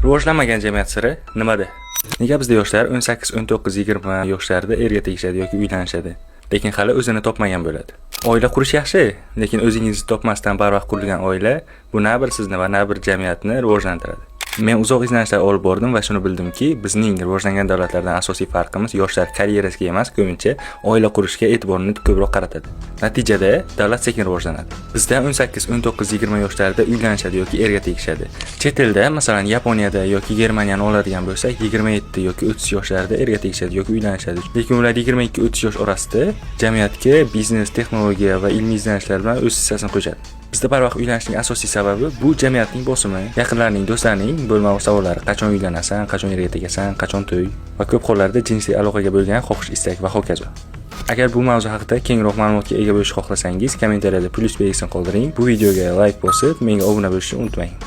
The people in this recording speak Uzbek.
Rivojlanmagan jamiyat siri nimada? Nega bizda yoshlar 18, 19, 20 yoshlarida erga tegishadi yoki uylanishadi, lekin hali o'zini topmagan bo'ladi? Oila qurish yaxshi, lekin o'zingizni topmasdan barvaqt qurilgan oila bu na bir sizni va na bir jamiyatni rivojlantiradi. Men uzoq izlanishlar olib bordim va shuni bildimki, bizning rivojlangan davlatlardan asosiy farqimiz yoshlar karyerasiga emas, ko'pincha oila qurishga e'tiborni ko'proq qaratadi. Natijada davlat sekin rivojlanadi. Bizda 18, 19, 20 yoshlarida uylanishadi yoki erga tegishadi. Chet elda, masalan, Yaponiyada yoki Germaniyani oladigan bo'lsak, 27 yoki 30 yoshlarida erga tegishadi yoki uylanishadi. Lekin ular 22-30 yosh orasida jamiyatga biznes, texnologiya va ilmiy izlanishlar bilan o'z hissasini qo'shadi. Bizda barvaqt uylanishning asosiy sababi bu jamiyatning bosimi, yaqinlarning, do'stlarning bo'lmag'ur savollari: qachon uylanasan, qachon erga tegasan, qachon to'y va ko'p hollarda jinsiy aloqaga bo'lgan xohish, istak va hokazo. Agar bu mavzu haqida kengroq ma'lumotga ega bo'lishni xohlasangiz, kommentariyada plyus belgisini qoldiring. Bu videoga layk bosib, menga obuna bo'lishni unutmang.